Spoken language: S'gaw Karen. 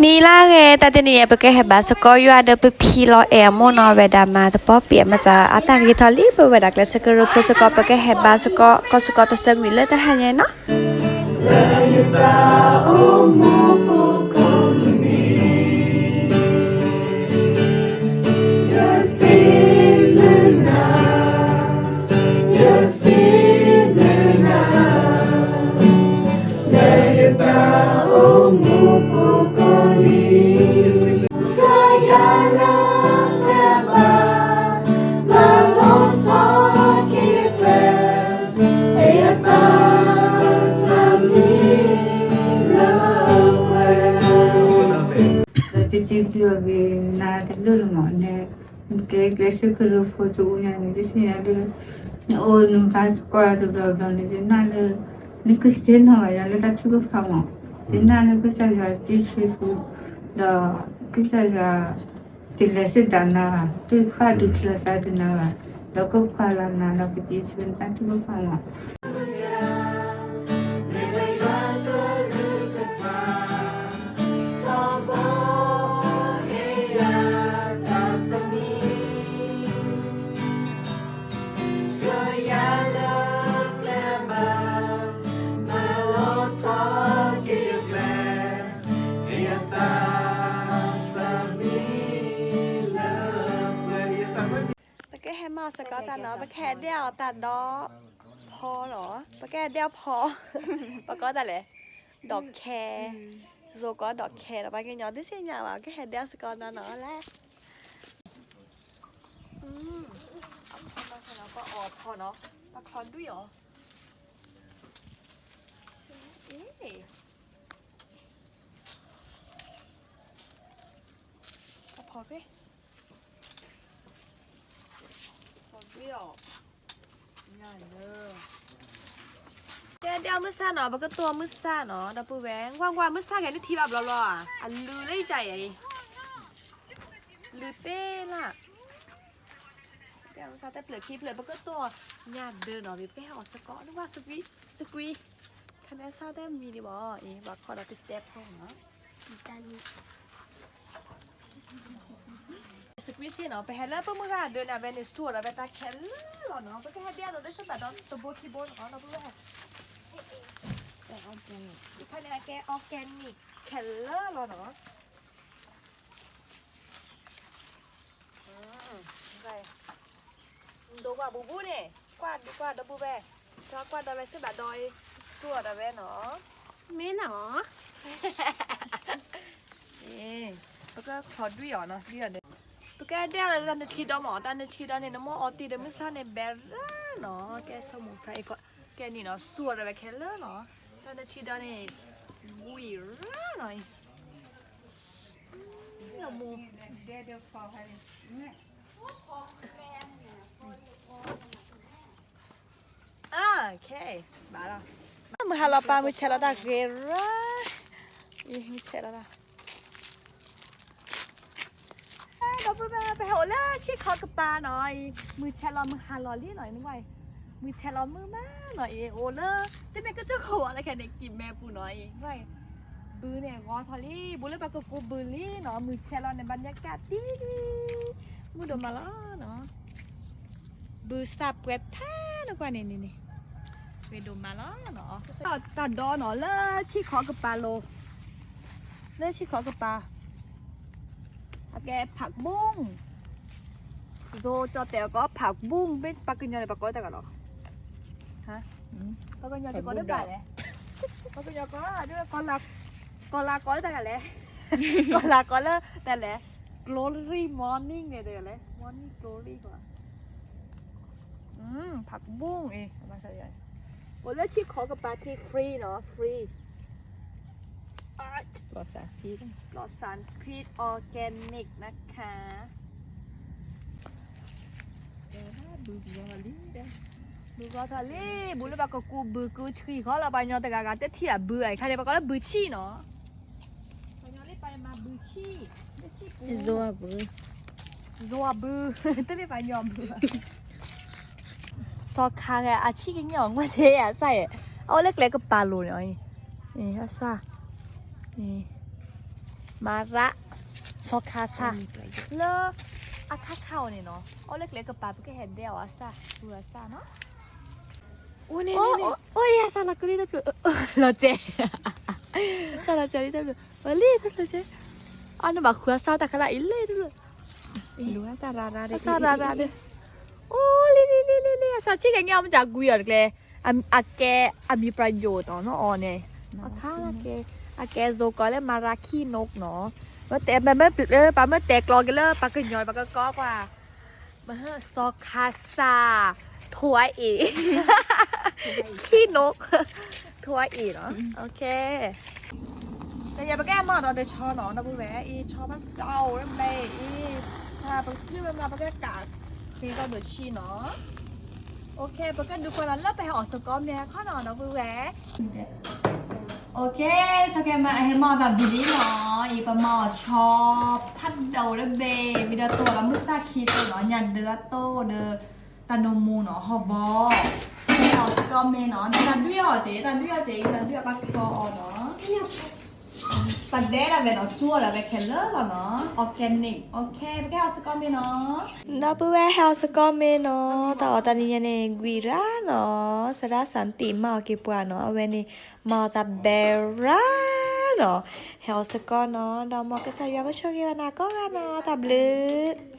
နံၤလၢအဂ့ၤ တၢ်တနံၤအံၤ ပကဟဲဘါစ့ၢ်ကီးယွၤဒီး ပဖံလီၤအဲၣ်အမိၢ်နီၤ ဝဲဒၣ်မၤသပှၢ်ပှဲၤ မၤစၢၤအတၢ်ဂ့ၤထီၣ်လံ ပဝဲဒၣ်ကျဲးစၢးကရၢဖိစ့ၢ်ကီး ပကဟဲဘါစ့ၢ်ကီး ကီၢ်စ့ၢ်ကီးတစၢကွံာ်လၢတၢ်ဟါညါနီၤ. ဒီးကက့ၤဒုးအဂ့ၤ နၤတလိၣ်လၢၤမးန့ၣ် နကဲကျဲးစၢးကရၢဖိတအိၣ်ညါန့ၣ် ယသ့ၣ်ညါလၢ နအိၣ်နဘါစ့ၢ်ကီးတဘျီဘျီန့ၣ် ယနာ်လၢ နကစဲနီၢ်ဘၣ်ယၤလၢတၢ်ထုကဖၣ်မး, ယနာ်လၢကစၢ်ယွၤစံးဆၢဆူ ဒီးကစၢ်ယွၤ တလဲၤစ့ၢ်ဒၣ်နၤဘၣ်, တခွါဒုးကျၢၤသးဒုးနၤဘၣ်, ဒီးကကွၢ်လၢနၤဒီးကစံးဆၢနတၢ်ထုကဖၣ်မး. ပကဟဲမၤအီၤစ့ၢ်ကီးတၢ်နီၤ, ပကဟဲဒဲအီၤတၢ်ဒီဖီနီၤ, ပကဟဲဒဲအီၤဖီ, ပကိးတၢ်လဲၣ်, ဒီးခဲ, ယိၤကိးဒီးခဲဒီး ပှၤကညီတသ့ၣ်ညါဘၣ်, ပကဟဲဒဲအီၤစ့ၢ်ကီးနီၤနီၤလဲၣ်. ပအီၤဖီနီၤ, ပချီဒွံၣ်အီၤ, အ့ အဖီဖဲ ဖီဒွံၣ်အီၤ, ညါလၢ တဲဒဲအီၤမုၢ်ဆၣ်နီၤ, ပကတိၢ်မုၢ်ဆၣ်နီၤ, ဒီပုၢ်ဝဲၢ်, ကွၢ်ကွၢ်မုၢ်ဆၣ်ဂဲၤန့ၣ်ထံဘၣ်ဘျီဘျီဧါ, အလုၢ်လၢယကါအံၤ, လုၢ်သ့လၢ်. တဲမုၢ်ဆၣ်တဲဖျၢၣ်ခံဖျၢၣ် ပကတိၢ်ညါဒၢနီၤ, ပဟဲအီၤစ့ၢ်ကီး နကွၢ်စကွံ, စကွံ, ခါန့ၣ်ဆၣ်တဲမံၤဒံးဘၣ်အံၤ, ဘၣ်ခီဒီးတစဲးဖိနီၤ. စကွံစ့ၢ်နီၤ, ပဟဲလၢပမုၢ်ဂၤဒၢန့ၣ် အဝဲန့ၣ် ဆူၣ်ဒီးဝဲတၢ်ခဲလၢာ်လီၤနီၤ, ပကဟဲဒဲအီၤလၢစ့ၢ်ဘၣ်ဒီးတဘိခံဘိနီၤ, ဒီပုၢ်ဝဲၢ်. တခါန့ၣ် အကဲ organic ခဲလၢာ်လီၤနီၤ. ဒိကွၢ်ဘူးဘူးန့ၣ်, ကွၢ်ဒုကွၢ်ဒီပုၢ်ဝဲၢ်, ကကွၢ်ဒီးဝဲစ့ၢ်ဘၣ်ဒီး, ဆူၣ်ဒီးဝဲနီၤ, မ့ၢ်နီၤ, ပကချီဒွံၣ်အီၤနီၤ, ဒွံၣ်အီၤဒီး, ပကဒဲအီၤလၢတၢ်နုၢ်ဆံးဒီမး, တၢ်နုၢ်ဆံးဒီန့ၣ် နမ့ၢ်အီတံၢ်ဒီးမုၢ်ဆၣ်န့ၣ် ဘဲရၣ်နီၤ, ကဲဆိကမိၣ်ခါအံၤ, ကဲနံၤနီၤ, ဆူၣ်ဒီးဝဲခဲလၢာ်နီၤ, တၢ်နုၢ်ဆံးဒီန့ၣ်, ဝံၤရၣ်နီၤ, လၢမူ အခဲ, ဘၣ်လီၤ, မုၢ်ဟါလီၤပၢ် မုၢ်ဆဲးလီၤတၢ်ဂ့ၤရၣ်, အံၤ မုၢ်ဆဲးလီၤတၢ်, ဒီပုၢ်ဝဲၢ် ပဟဲအိၣ်လၢဆံၣ်ခီကပၤနီၤအံၤ, မုၢ်ဆဲးလီၤမုၢ်ဟါလီၤလံနီၤ, နကွၢ်အံၤ, မုၢ်ဆဲးလီၤမုၢ်မးနီၤအံၤ, အိၣ်လၢ တမ့ၢ်ကစၢၢ်ခိၣ်ဝဲလၢခဲန့ၣ် ကံၢ်မဲပူၤနီၤအံၤ, နကွၢ်အံၤ, ဘုန့ၣ်ဂီၤထီၣ်လံ, ဘူးလၢပှၤကကူးဘုလံနီၤ, မုၢ်ဆဲးလီၤန့ၣ် ဘၣ်ညါကၣ်တံၢ်လံ, မုၢ်ဒိၣ်မးလီၤနီၤ, ဘုစၢ်ပှဲၤထါ နကွၢ်န့ၣ်န့ၣ်န့ၣ်, ဝဲဒိၣ်မးလီၤနီၤ, တၢ်ဒီနီၤ လၢဆံၣ်ခီကပၤလိၤ လၢဆံၣ်ခီကပၤ, အကဲ ผักบุ้ง, ယိၤကၠီတဲာ်အကိး ผักบุ้ง, မ့ၢ်ပှၤကညီန့ၣ် ပှၤကိးတၢ်ကလီၤ, ပှၤကညီကိးတၢ်လဲၣ်, ပှၤကညီကိး, ကီၤလၤကိးတၢ်ကလဲၣ်, ကီၤလၤကိးလၢတၢ်လဲၣ်, glory morning န့ၣ်တၢ်လဲၣ်, morning glory ကိး ผักบุ้ง အံၤ အိၣ်လၢဆံၣ်ခီကပၤထံ free နီၤ free, ปลอดสารพิษ organic นะคะ, ဘုဂီၤထီၣ်လံ, ဘုဂီၤထီၣ်လံဘူးလၢပှၤကကူးဘုကူးဆှံဃီလီၤ, ပှၤကညီတဂၤဂၤတထံၣ်အဘုအံၤ, ခါန့ၣ် ပှၤကိးလၢဘုဆံၣ်နီၤ, ပှၤကညီလၢပှၤမၤဘုဆံၣ်, ဘုဆံၣ်ပူၤ, ယိၤဘု, ယိၤဘု, တမ့ၢ်ပှၤကညီဘု, စီၤခါဂဲၤအဆံၣ်ကညီမ့ၢ်သ့အစၢ်ယဲၢ်, အအိၣ်လၢကျဲကပၤလိၤန့ၣ်, အစၢ်, မၤရၣ် စီၤခါဆၣ် လၢအခါခါအီၤန့ၣ်နီၤ, အီၣ်လၢကျဲကပၤ ပကဟဲဒဲအီၤအစၢ် ဃုအစၢ်နီၤ. အိၣ်န့ၣ် အိၣ်အံၤ အစၢ်လီၤကလံတဖျၢၣ် လီၤကဲ, စၢ်လီၤကဲလံတဖျၢၣ် ဝဲလံတဖျၢၣ်ကဲ, အီၣ်န့ၣ်ဘၣ်ဃုအစၢ်တၢ်ခါလၢအံၤလံတဖျၢၣ်, အစၢ်ရၣ်ရၣ်ဒၣ်, အိၣ်လံလံလံလံလံ အစၢ်ဆံၣ်ကဲန့ၣ် အီၣ်မ့ၢ်ကကွံအီၤတကျဲ အကဲ အမံၤပြယိာ်နီၤ နအီၤန့ၣ်, အခါလၢကဲ အကဲ ဇိုကီးလၢမၤရၣ်ခံနူကနီၤ, ပမ့ၢ်တဲကျီက့ၤလၢပှၤကညီ ပကကိးကွၢ် စီၤခါဆၣ် ထိအအ့ၣ် ခံနူ ထိအအ့ၣ်နီၤ, ကယဲၢ်ပကဲမၤဒီးတဆီနီၤ ဒီပုၢ်ဝဲၢ်အံၤ ဆီဘၣ်ဒိၣ်ဝဲမ့ၢ်အံၤ, ပကဒုးဝဲမၤ ပကဲကး ဃ့ကီၢ်ဒိၣ်ဆံနီၤ, ပကဒုးကွၢ်လီၤလၢပဟဲအီၣ်စကီမ့ၢ်အခီနီၤ ဒီပုၢ်ဝဲၢ် OK, စီၤကဲမၤ ဟဲမၤအီၣ်တၢ်ဘျုးလံနီၤ, အံၤပမၤအီၣ်ဆီ ဖးဒိၣ်လၢဘ့ၣ် ဝံၤဒီးတိၢ်လီၤမုၢ်ဆၣ်ခံတိၢ်နီၤ, ညၣ်ဒၢအတိၢ်ဒီး တၢ်နိမိၢ်နီၤ ဟီၣ်ဘီ, ဟဲအီၣ်စကီမ့ၢ်နီၤ, တၢ်ဒုးအီၣ်က့ၤ တၢ်ဒုးအီၣ်က့ၤ တၢ်ဒုးအီၣ်ပှၤဖျီအီၤနီၤ, ပဒဲဒၣ်ဝဲနီၤ ဆူအီၤဒၣ်ဝဲခဲလၢာ်လီၤနီၤ, organic, OK, ပကဲအီၣ်စကီမ့ၢ်နီၤ ဒီပုၢ်ဝဲၢ် ဟဲအီၣ်စကီမ့ၢ်နီၤ, တၢ်အီၣ်တနံၤညါန့ၣ် ကွံာ်ရၣ်နီၤ, စရၣ်စၣ်တံၣ်မၤအီၣ်က့ၤပှၤနီၤ, အဝဲန့ၣ် မၤအီၣ်တၢ်ဘဲရၣ်နီၤ, ဟဲအီၣ်စကီနီၤ, ဒီးမ်ကစၢ်ယွၤကဆိၣ်ဂ့ၤဘၣ်နၤကိးဂၤနီၤ, တၢ်ဘျုး